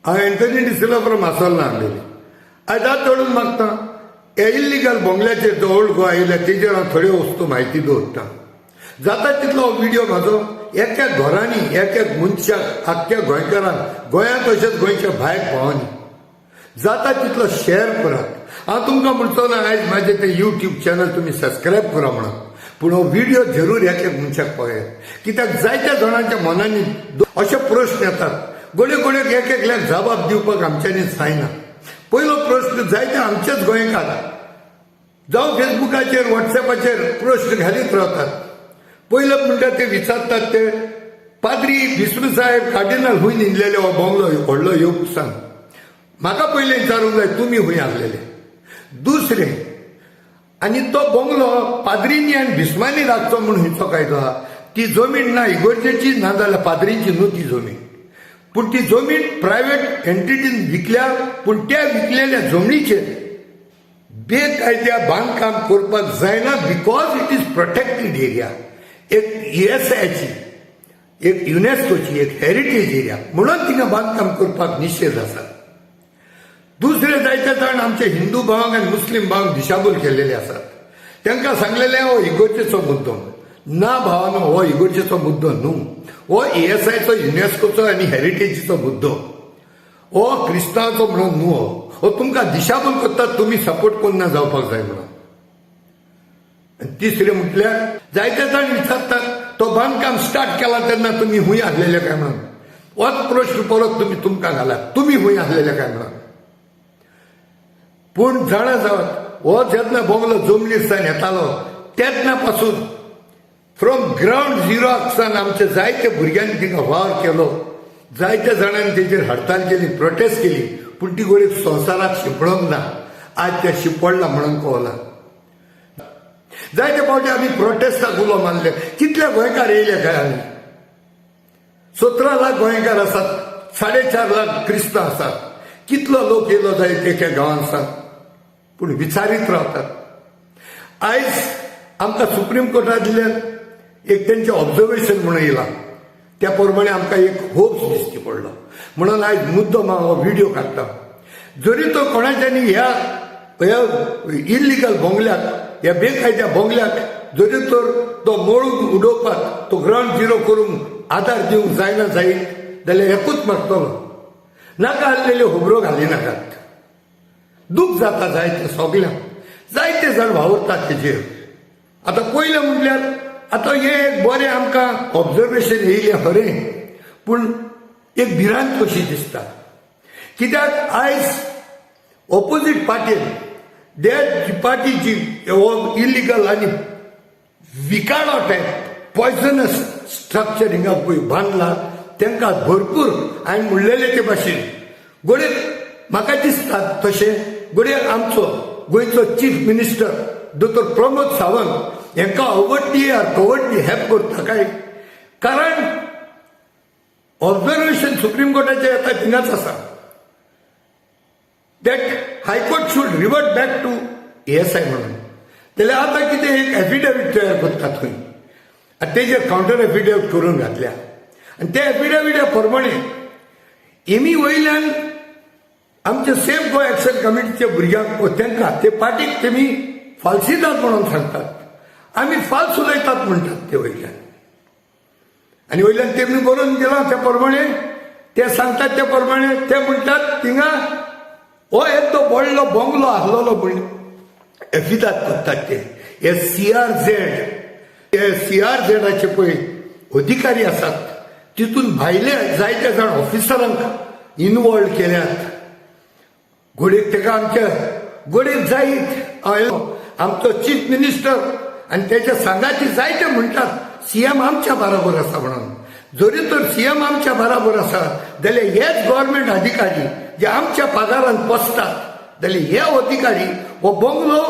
हांव Anthony D'Silva from आसोल्ला आसलेली. आयज हात जोडून मागता, हे इल्लिगल बंगल्याचेर जो ओल्ड गोवा आयिल्ल्या तेजेर हांव थोड्यो वस्तू म्हायती दवरता. जाता तितलो हो विडियो म्हाजो एक एक घरांनी, एक एक मनशाक, आख्ख्या गोंयकारांक, गोंयांत तशेंच गोंयच्या भायर पावनी जाता तितलो शेअर करात. हांव तुमकां म्हणचो ना आयज म्हाजें तें युट्यूब चॅनल तुमी सबस्क्रायब करा म्हणून, पूण हो विडियो जरूर एक एक मनशाक पळयात, कित्याक जायत्या जाणांच्या मनांनी अशे प्रश्न येतात. घडये घडयेक एक एकल्याक जबाब दिवपाक आमच्यांनी जायना. पयलो प्रश्न, जायते आमचेच गोंयकार जावं फेसबुकाचेर, वॉट्सॅपाचेर प्रश्न घालीत रावतात. पयले म्हणटा ते विचारतात, ते पाद्री विष्णू साहेब कार्डिनल हुंय न्हिदलेले हो बंगलो व्हडलो येवंक सांग. म्हाका पयलें विचारूंक जाय, तुमी हुंय आसलेले? दुसरें, आनी तो बंगलो पाद्रींनी आनी भीस्मांनी राखचो म्हूण खंयचो कायदो आहा? ती जमीन ना इगोर्जेची, ना जाल्यार पाद्रींची न्हू ती जमीन, पूण ती जमीन प्रायवेट एंटिटीन विकल्या. पूण त्या विकलेल्या जमनीचेर बेकायद्या बांदकाम करपाक जायना, because it is protected area. एक एएसआयची, एक युनेस्कोची एक हेरिटेज एरिया म्हणून थिंगा बांदकाम करपाक निशेध आसा. दुसरे, जायते जाण आमचे हिंदू भावांक आनी मुस्लीम भावांक दिशाभूल केल्लेले आसात. तांकां सांगलेले हो इगोर्जेचो मुद्दो. ना भावानो, हो इगोर्जेचो मुद्दो न्हू, हो एएसआयचो, युनेस्कोचो आनी हेरिटेजीचो मुद्दो. हो क्रिस्तांवाचो म्हणून न्हू. हो हो तुमकां दिशाभूल करतात, तुमी सपोर्ट कोन्ना जावपाक जाय म्हणून. आनी तिसरें म्हटल्यार, जायते जाण विचारतात, तो बांदकाम स्टार्ट केला तेन्ना तुमी हुंय आसलेले काय म्हणून. होच प्रश्न परत तुमी तुमकां घालात, तुमी हुंय आसलेले काय म्हणून. पूण जाणा जावत, हो जेन्ना बंगलो जमनीर सावन येतालो तेन्ना पासून फ्रॉम ग्रावंड झिरोक सावन आमचे जायते भुरग्यांनी थिंगा वावर केलो. जायत्या जाणांनी तेजेर हडताल केली, प्रोटेस्ट केली, पूण ती गोळी संवसाराक शिंपडोंक ना. आज ते शिंपडला म्हणून कळना. जायते फावटी आमी प्रोटेस्टाक उलो मारले. कितले गोंयकार येयले काय आमी? 17 लाख गोंयकार आसात, 4.5 लाख क्रिस्तांव आसात. कितलो लोक येयलो जायत एका गांवांत सांग? पूण विचारीत रावतात. आयज आमकां सुप्रीम कोर्टांतल्यान एक तेंचें ऑब्जर्वेशन म्हणून येयलां, त्या प्रमाणे आमकां एक होप्स दिश्टी पडलो म्हणून आयज मुद्दो हांव हो व्हिडियो काडटा. जरी तो कोणाच्यांनी ह्या ह्या इल्लिगल बंगल्याक, ह्या बेकायद्या बंगल्याक जरी तर तो मोडून उडोवपाक, तो ग्रावंड झिरो करूंक आदार दिवंक जायना जायत जाल्यार एकूच मागतलो, नाका आसलेल्यो खबरो घाली नाकात. दूख जाता जायते सगल्यांक, जायते जाण वावुरतात तेजेर. आतां पयलें म्हटल्यार, आतां हें एक बरें आमकां ऑब्जर्वेशन येयलें खरें, पूण एक भिरांत कशी दिसता, कित्याक आयज ऑपोजीट पार्टीन, त्या पार्टी जी हो इलिगल आनी विकाळो टायप पॉयझनस स्ट्रक्चर हिंगा पळय बांदला, तांकां भरपूर हांवें म्हणलेले ते भाशेन घडये म्हाका दिसता तशें घडये आमचो गोंयचो चीफ मिनिस्टर दोतोर प्रमोद सावंत हांकां अवडटी कवडटी हेल्प करता काय? कारण ऑब्जर्वेशन सुप्रीम कोर्टाचें येता थिंगाच आसा that High Court should revert back to ASI म्हणून. जाल्यार आतां कितें एक एफिडेवीट तयार करतात खंय आनी तेजेर कावंटर एफिडेवीट करून घातल्या आनी त्या एफिडेविटा प्रमाणे एमी वयल्यान आमचे सेफ गोवा एक्शन कमिटीच्या भुरग्यांक, तांकां, ते पार्टीक तेमी फाल्सिदाद म्हणून सांगतात. आमी फाल्स उलयतात म्हणटात ते वयल्यान. आनी वयल्यान तेमी बरोवन दिलां त्या प्रमाणे ते सांगतात, त्या प्रमाणे ते म्हणटात थिंगा हो येदो व्हडलो बंगलो आसलेलो म्हण एफिदाद करतात ते. हे सीआरझेड, हे सीआरझेडाचे पळय अधिकारी आसात, तितून भायले जायते जाण ऑफिसरांक इनवॉल्व केल्यात. घडयेक ताका आमच्या घडयेक जायत आमचो चीफ मिनिस्टर आनी तेच्या सांगाती जायते म्हणटात सीएम आमच्या बराबर आसा म्हणून. जरी तर सीएम आमच्या बराबर आसा जाल्यार हेच गव्हर्मेंट अधिकारी जे आमच्या पगारान पोसतात, जाल्यार हे अधिकारी हो बंगलो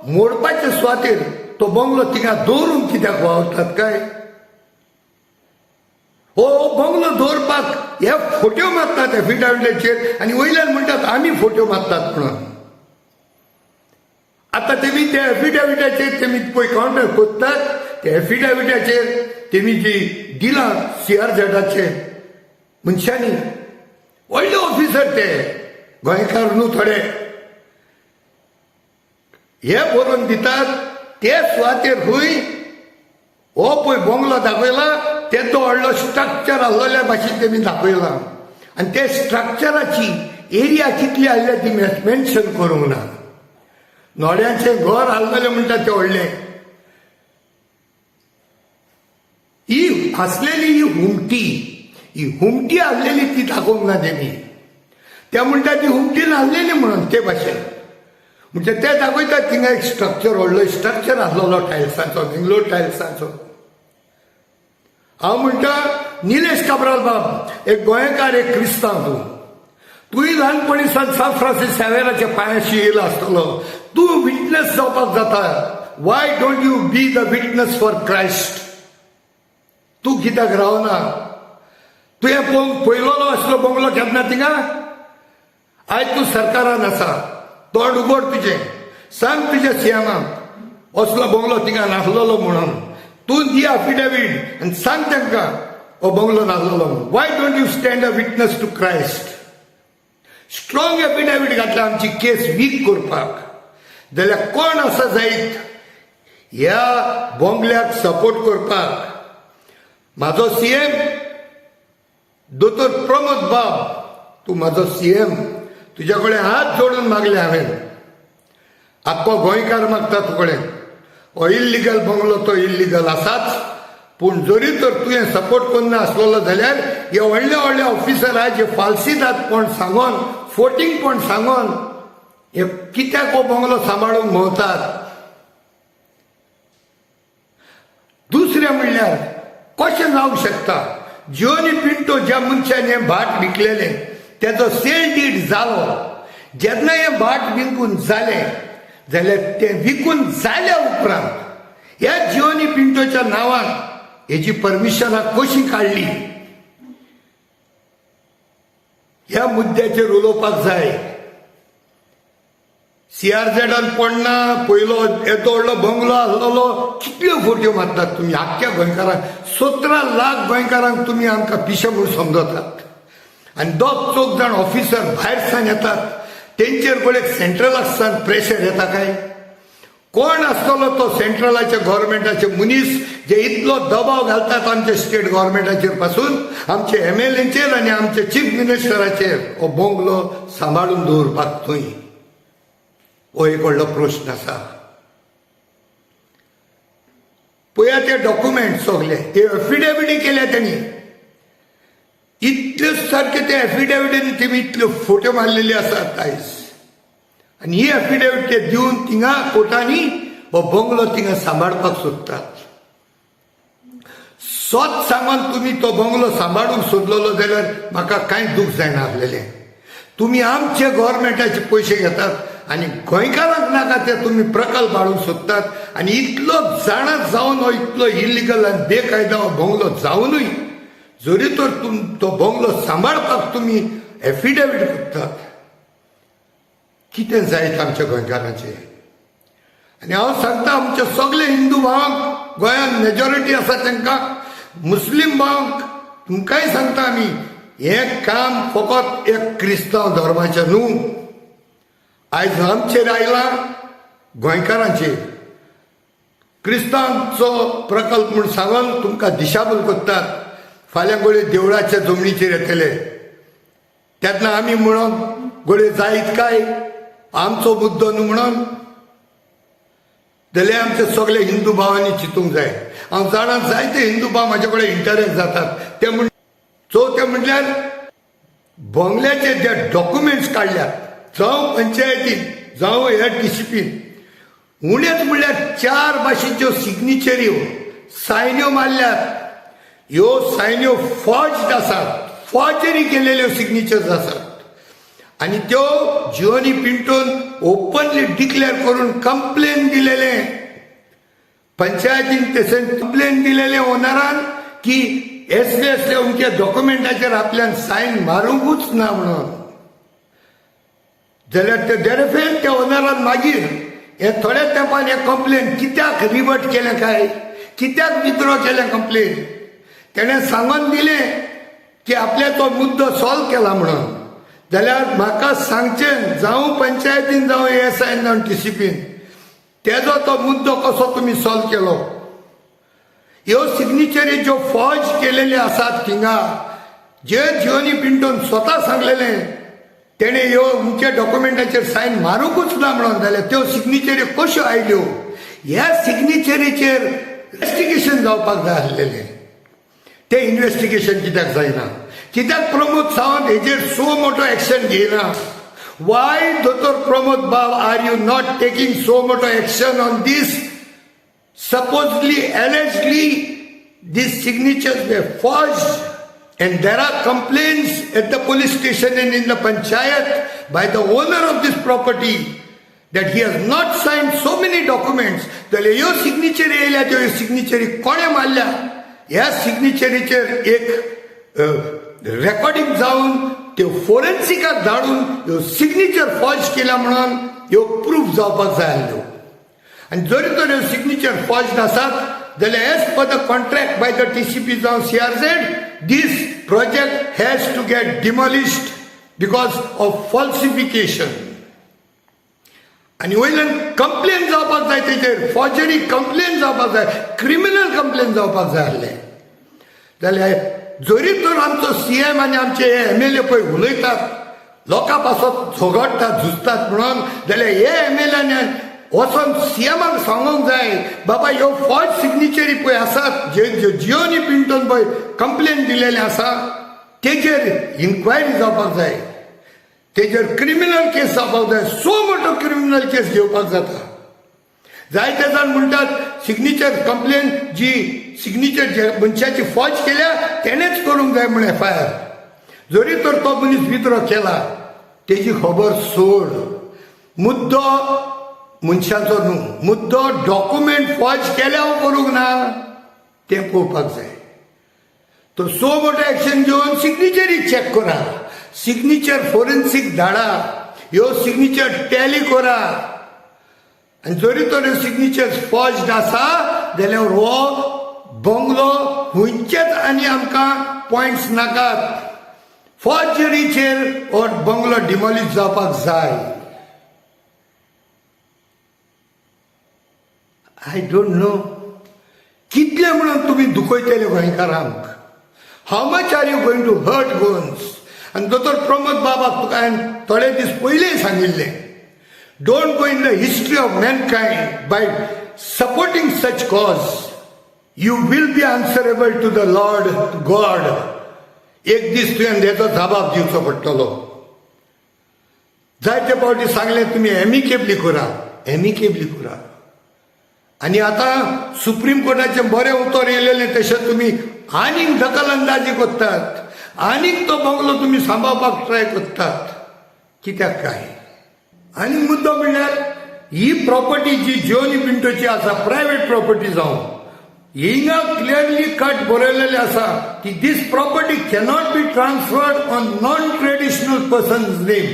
मोडपाचे सुवातेर तो बंगलो थिंगा दवरून कित्याक वावरतात काय? हो बंगलो दवरपाक हे फोट्यो मारतात एफिडेविटाचेर आनी वयल्यान म्हणटात आमी फोट्यो मारतात म्हणून. आतां तेमी त्या एफिडेविटाचेर तेमी पळय कावंटर करतात. त्या एफिडेविटाचेर तेमी जी दिलां सीआरझेडाचे मनशांनी व्हडले ऑफिसर ते, गोंयकार न्हू थोडे. हे बरोवन दितात ते सुवातेर खंय हो पळय बंगलो दाखयला, तेचो व्हडलो स्ट्रक्चर आसलेल्या भाशेन तेमी दाखयला आनी ते स्ट्रक्चराची एरिया कितली आसल्या ती मेन्शन करूंक ना. नोड्यांचें घर आसलेलें म्हणटा तें व्हडलें. ही आसलेली ही हुमटी, ही हुमटी आसलेली ती दाखोवंक ना तेमी. ते म्हणटा ती हुमटी नासलेली म्हणून ते भाशेन म्हणजे ते दाखयतात थिंगा एक स्ट्रक्चर, व्हडलो स्ट्रक्चर आसलेलो टायल्सांचो, बेंगलोर टायल्सांचो. हांव म्हणटा निलेश काब्राल बाब एक गोंयकार, एक क्रिस्तांव, तूं तुवें ल्हानपणी सावन सान फ्रांसीस सेवेराच्या पांयाशी येयला आसतलो, तूं विटनस जावपाक जाता. Why don't you be the witness for Christ? तूं कित्याक रावना? तुवें पळोवंक पयलोलो आसलो बंगलो केन्ना थिंगा? आयज तूं सरकारान आसा, तोंड उगड तुजें, सांग तुज्या सीएमाक असलो बंगलो थिंगा नासलेलो म्हणून. तूं दी अफिडेवीट आनी सांग तांकां हो बंगलो नासलेलो म्हणून. Why don't you stand a witness to Christ? Strong affidavit घातला आमची केस वीक करपाक. जाल्यार कोण आसा जायत ह्या बंगल्याक सपोर्ट करपाक? म्हाजो सीएम दोतोर प्रमोद बाब, तूं म्हाजो सीएम, तुज्या कडेन हात जोडून मागले हांवें, आख्खो गोंयकार मागता तुकडे. हो इल्लिगल बंगलो तो इल्लिगल आसाच, पूण जरी तर तुवें सपोर्ट करून आसलेलो जाल्यार हे व्हडले व्हडले ऑफिसर जे फाल्सिदाद पण सांगोन, फोटींग पण सांगोन हे कित्याक हो बंगलो सांबाळूंक भोंवतात? दुसरें म्हणल्यार कशें जावंक शकता जिओनी पिंटो ज्या मनशान हें भाट विकलेलें तेजो सेल डीड जालो, जेन्ना हें भाट विकून जालें जाल्यार तें विकून जाल्या उपरांत ह्या जिओनी पिंटोच्या नांवान हेजी परमिशनां कशी काडली ह्या मुद्द्याचेर उलोवपाक जाय. सीआरझेडान पडना पयलो येदो व्हडलो बंगलो आसलेलो, कितल्यो फोट्यो मारतात तुमी आख्ख्या गोंयकारांक. 17 लाख गोंयकारांक तुमी आमकां पिशे म्हूण समजतात आनी दोग चौग जाण ऑफिसर भायर सावन येतात तेंचेर पळय सेंट्रलाक सावन प्रेशर येता काय? कोण आसतलो तो सेंट्रलाचे गव्हर्मेंटाचे मनीस जे इतलो दबाव घालतात आमच्या स्टेट गव्हर्मेंटाचेर पासून, आमचे एमएलएचेर आनी आमचे चीफ मिनिस्टराचेर हो बंगलो सांबाळून दवरपाक थंय? हो एक व्हडलो प्रश्न आसा. पळया ते डॉक्युमेंट सगले, ते एफिडेविटी केल्या तेणी, इतल्यो सारके ते एफिडेविटीन तेमी इतल्यो फोटो मारलेले आसात आयज. आनी ही एफिडेवीट ते दिवन थिंगा कोर्टांनी हो बंगलो थिंगा सांबाळपाक सोदतात. सोत सांगून तुमी तो बंगलो सांबाळूंक सोदलेलो जाल्यार म्हाका कांय दूख जायना आसलेलें. तुमी आमचे गव्हर्मेंटाचे पयशे घेतात आनी गोंयकारांक नाका ते तुमी प्रकल्प हाडूंक सोदतात आनी इतलो जाणा जावन हो इतलो इलिगल आनी बेकायदा हो बंगलो जावनूय जरी तर तो बंगलो सांबाळपाक तुमी एफिडेवीट करतात, कितें जायत आमच्या गोंयकारांचें? आनी हांव सांगता आमचे सगळे हिंदू भावांक, गोंयांत मेजॉरिटी आसा तांकां, मुस्लीम भावांक, तुमकांय सांगता आमी, हें काम फकत एक क्रिस्तांव धर्माचें न्हू, आयज आमचेर आयलां गोंयकारांचेर. क्रिस्तांवचो प्रकल्प म्हूण सांगून तुमकां दिशाभूल करतात. फाल्यां गोळे देवळाच्या जमनीचेर येतले तेन्ना आमी म्हणून गोळे जायत काय आमचो मुद्दो न्हू म्हणून जाल्यार आमचे सगळे हिंदू भावांनी चिंतूंक जाय. हांव जाणा जायते हिंदू भाव म्हाजे कडेन इंटरेस्ट जातात. ते म्हण चवथें म्हणल्यार बंगल्याचे जे डॉक्युमेंट्स काडल्यात जावं पंचायतीन जावं ह्या टीसीपीन, उणेच म्हणल्यार 4 भाशेच्यो सिग्नेचऱ्यो सायन्यो मारल्यात. ह्यो सायन्यो फॉर्ज्ड आसात, फॉर्जरी केलेल्यो सिग्नेचर्स आसात आनी त्यो जिओनी पिंटोन ओपनली डिक्लेअर करून कंप्लेन दिलेले पंचायतीन, तशें कंप्लेन दिलेले ओनरान की असले असले अमक्या डॉक्युमेंटाचेर आपल्यान सायन मारूंकूच ना म्हणून. जाल्यार ते देरफेन त्या ओनरान मागीर हे थोड्या तेंपान हे कंप्लेन कित्याक रिवर्ट केलें काय, कित्याक विथड्रॉ केलें कंप्लेन, तेणें सांगून दिलें की आपल्याचो मुद्दो सॉल्व केला म्हणून. जाल्यार म्हाका सांगचें, जावं पंचायतीन, जावं एएसआयन, जावं टीसीपीन, तेजो तो मुद्दो कसो तुमी सॉल्व केलो. ह्यो सिग्नेचरी ज्यो फॉर्ज केलेल्यो आसात थिंगा, जे जियोनी पिंटोन स्वता सांगलेलें तेणें ह्यो उमच्या डॉक्युमेंटाचेर सायन मारूंकूच ना म्हणून, जाल्यार त्यो सिग्नेचरी कश्यो आयल्यो? ह्या सिग्नेचरीचेर इन्वेस्टिगेशन जावपाक जाय आसलेलें. तें इन्वेस्टिगेशन कित्याक जायना? कित्याक प्रमोद सावंत हेजेर सो मोटो एक्शन घेयना? वाय दोतोर प्रमोद बाब are you not taking suo motu action on this? Supposedly, allegedly, these signatures were forged and there are complaints at the police station and in the panchayat by the owner of this property that he has not signed so many documents. जाल्यार ह्यो signatory येयल्या त्यो signatory कोणें मारल्या? ह्या सिग्नेचरीचेर एक recording जावन त्यो फोरेन्सिकाक धाडून ह्यो सिग्नेचर फॉर्ज केल्या म्हणून ह्यो प्रूफ जावपाक जाय आसल्यो. आनी जरी तर ह्यो सिग्नेचर फॉर्ज आसात जाल्यार as per the contract by the TCP जावं CRZ, this project has to get demolished because of falsification. आनी वयल्यान कंप्लेन जावपाक जाय तेजेर, फॉर्जरी कंप्लेन जावपाक जाय, क्रिमिनल कंप्लेन जावपाक जाय आसलें. जाल्यार जरी तर आमचो सीएम आनी आमचे हे एमएलए पळय उलयतात, लोकां पासत झगडटात, झुजतात म्हणून, जाल्यार हे एमएलए वचोन सीएमाक सांगूंक जाय, बाबा ह्यो फॉल्स सिग्नेचरी पळय आसात, जे जियोनी पिंटोन पळय कंप्लेन दिलेले आसा, तेजेर इन्क्वायरी जावपाक जाय, तेजेर क्रिमिनल केस जावपाक जाय. सो मोटो क्रिमिनल केस घेवपाक जाता. जायते जाण म्हणटात सिग्नेचर कंप्लेन जी सिग्नेचर जे मनशाची फॉर्ज केल्या तेणेच करूंक जाय म्हूण एफआयआर. जरी तर तो मनीस विद्रो केला तेजी खबर सोड, मुद्दो मनशाचो न्हू, मुद्दो डॉक्युमेंट फॉर्ज केल्या करूंक ना तें पळोवपाक जाय. तो सो मोटो एक्शन घेवन सिग्नेचरी चॅक करा, सिग्नेचर फोरेन्सीक धाडा, ह्यो सिग्नेचर टॅली करा. आनी जरी तर ह्यो सिग्नेचर फॉर्ज्ड आसा जाल्यार हो बंगलो खंयचेच आनी आमकां पॉयंट्स नाकात, फॉर्जरीचेर हो बंगलो डिमॉलिश जावपाक जाय. I don't know कितले म्हणून तुमी दुखयतले गोंयकारांक. How much are you going to hurt Goans? आनी दोतोर प्रमोद बाबाक तुका हांवें थोडे दीस पयलीं सांगिल्लें, don't go in the history of mankind by supporting such cause. You will be answerable to the Lord God. एक दीस तुवें तेजो जबाब दिवचो पडटलो. जायते फावटी सांगलें तुमी एमिकेबली करा, एमिकेबली करा. आनी आतां सुप्रीम कोर्टाचें बरें उतर येयलेलें तशें तुमी आनीक दखल अंदाजी करतात, आनीक तो बंगलो तुमी सांबाळपाक ट्राय करतात, कित्याक काय? आनी मुद्दो म्हणल्यार ही प्रॉपर्टी जी जियोनी पिंटोची आसा, प्रायवेट प्रॉपर्टी जावं, हिंगा क्लियरली कट बरयलेलें आसा की this property cannot be transferred on non traditional person's name.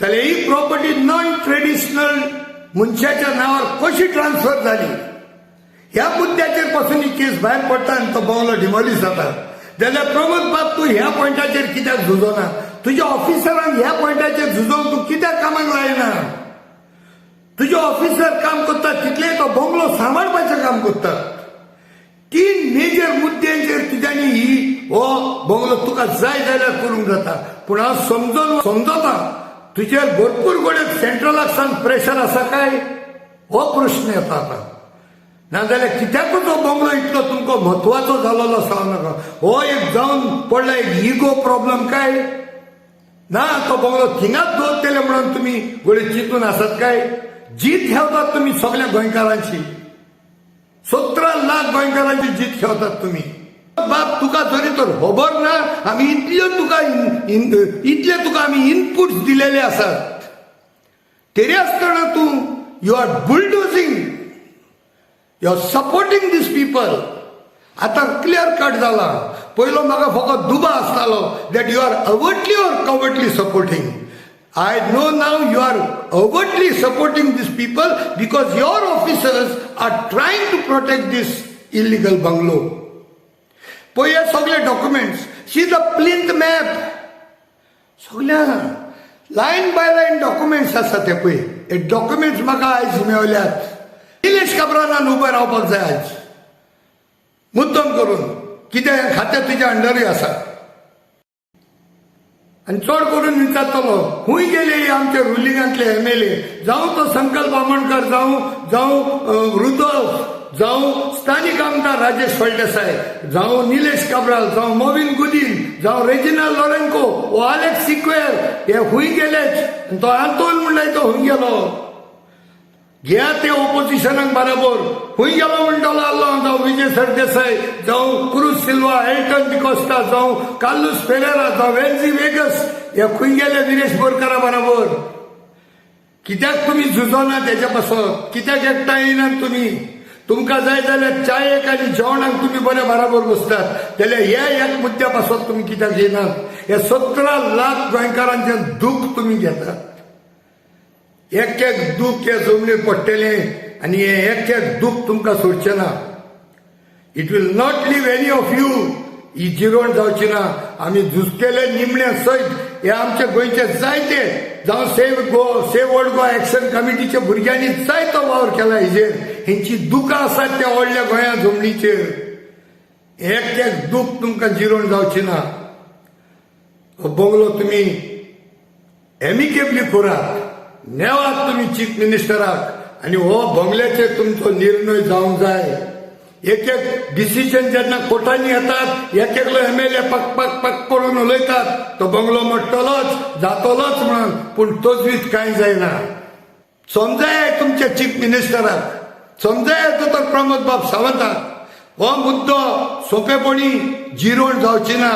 जाल्यार ही प्रॉपर्टी नॉन ट्रेडिशनल मनशाच्या नांवार कशी ट्रान्सफर जाली ह्या मुद्द्याचेर पासून ही केस भायर पडटा आनी तो बंगलो डिमॉलिश जाता. जाल्यार प्रमोद बाब तूं ह्या पॉयंटाचेर कित्याक झुजोना? तुज्या ऑफिसरांक ह्या पॉयंटाचेर झुजोवंक तूं कित्याक कामाक लायना? तुजे ऑफिसर काम करतात तितले तो बंगलो सांबाळपाचें काम करतात. तीन मेजर मुद्द्यांचेर तुज्यांनी ही हो बंगलो तुका जाय जाल्यार करूंक जाता. पूण हांव समजून समजता तुजेर भरपूर कडेन सेंट्रलाक सावन प्रेशर आसा काय हो प्रश्न येता आतां. नाजाल्यार कित्याकूच हो बंगलो इतलो तुमकां म्हत्वाचो जालोलो सांगू नाका. हो एक जावन पडला एक इगो प्रॉब्लम काय ना, तो बंगलो थिंगाच दवरतले म्हणून तुमी गोळे चिंतून आसात काय? जीत खेळतात तुमी सगळ्या गोंयकारांची, 17 लाख गोंयकारांची जीत खेळतात तुमी. बाब तुका जरी तर खबर ना, आमी इतल्यो तुका इतले तुका आमी इनपुट्स दिलेले आसात, तरी आसतना तूं you are bulldozing, you are supporting these people. आतां क्लियर कट जाला. पयलो म्हाका फकत दुबा आसतालो that you are overtly or covertly supporting. I know now you are overtly supporting these people because your officers are trying to protect this illegal bungalow. पळय हे सगळे documents, see the plinth map, सगल्या line बाय line documents आसा ते पळय. हे documents म्हाका आयज मेवल्यात. निलेश काब्रालान उबें रावपाक जाय आयज मुद्दम करून, कितें हें खातें तुज्या अंडरूय आसा. आनी चड करून विचारतलो खूंय गेले आमचे रुलिंगांतले एमएलए, जावं तो संकल्प आमोणकर, जावं जावं रुदोल्फ, जावं स्थानीक आमदार राजेश फळदेसाय, जावं निलेश काब्राल, जावं मोविन गुदीन, जावं रेजिनाल्ड लोरेंको वो आलेक्स सिक्वेर, हे खूंय गेलेच? आनी तो आंतोन म्हणल्यार तो खूंय गेलो? घ्या ते ओपोजिशनाक बराबर. खूंय गेलो म्हणटलो आहलो, जावं विजय सरदेसाय, जावं क्रूज सिल्वा, एल्टन डिकोस्टा, जावं कार्लूस फेरेरा, जावं वेन्झी वेगस, हे खूंय गेले विरेश बोरकारा बराबर? कित्याक तुमी झुजोना तेच्या पासत? कित्याक एकठांय येयनात तुमी? तुमकां जाय जाल्यार चायेक आनी जेवणाक तुमी बरे बराबर बसतात, जाल्यार ह्या एक मुद्द्या पासत तुमी कित्याक येयनात? हे 17 लाख गोंयकारांचें दूख तुमी घेतात. एक एक दूख हे जमनीर पडटलें आनी हे एक एक दूख तुमकां सोडचें ना. It will not leave any of you. ही जिरवण जावची ना. आमी झुजतले निमणे सयत. हे आमचे गोंयचे जायते, जावं Save Old Goa Action कमिटीच्या भुरग्यांनी जायतो वावर केला हेजेर. हेंची दुकां आसात त्या व्हडल्या गोंया जमनीचेर. एक एक दूख तुमकां जिरोवन जावची ना. हो बंगलो तुमी एमिकेबली करात, नेवात तुमी चीफ मिनिस्टराक आनी हो बंगल्याचेर तुमचो निर्णय जावंक जाय. एक एक डिसिजन जेन्ना कोर्टांनी येतात, एक एकलो एमएलए पक पक पक करून उलयतात, तो बंगलो मोडटलोच, जातलोच म्हणून, पूण तजवीज कांय जायना. समजाय तुमच्या चीफ मिनिस्टराक, समजाय दोतोर प्रमोद बाब सावंताक, हो मुद्दो सोंपेपणी जिरोवन जावची ना,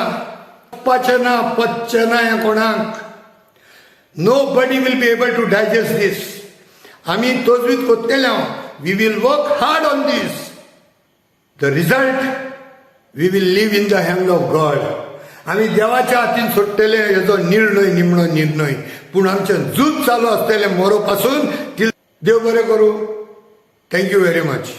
पचचें ना, पचचें ना हें कोणाक. Nobody will be able to digest this. आमी तजवीज करतले. We will work hard on this. The result we will leave in the hand of God. आमी देवाच्या हातीन सोडटले हेजो निर्णय, निमणो निर्णय. पूण आमचें झूज चालू आसतलें मोरो पासून. देव बरें करूं. Thank you very much.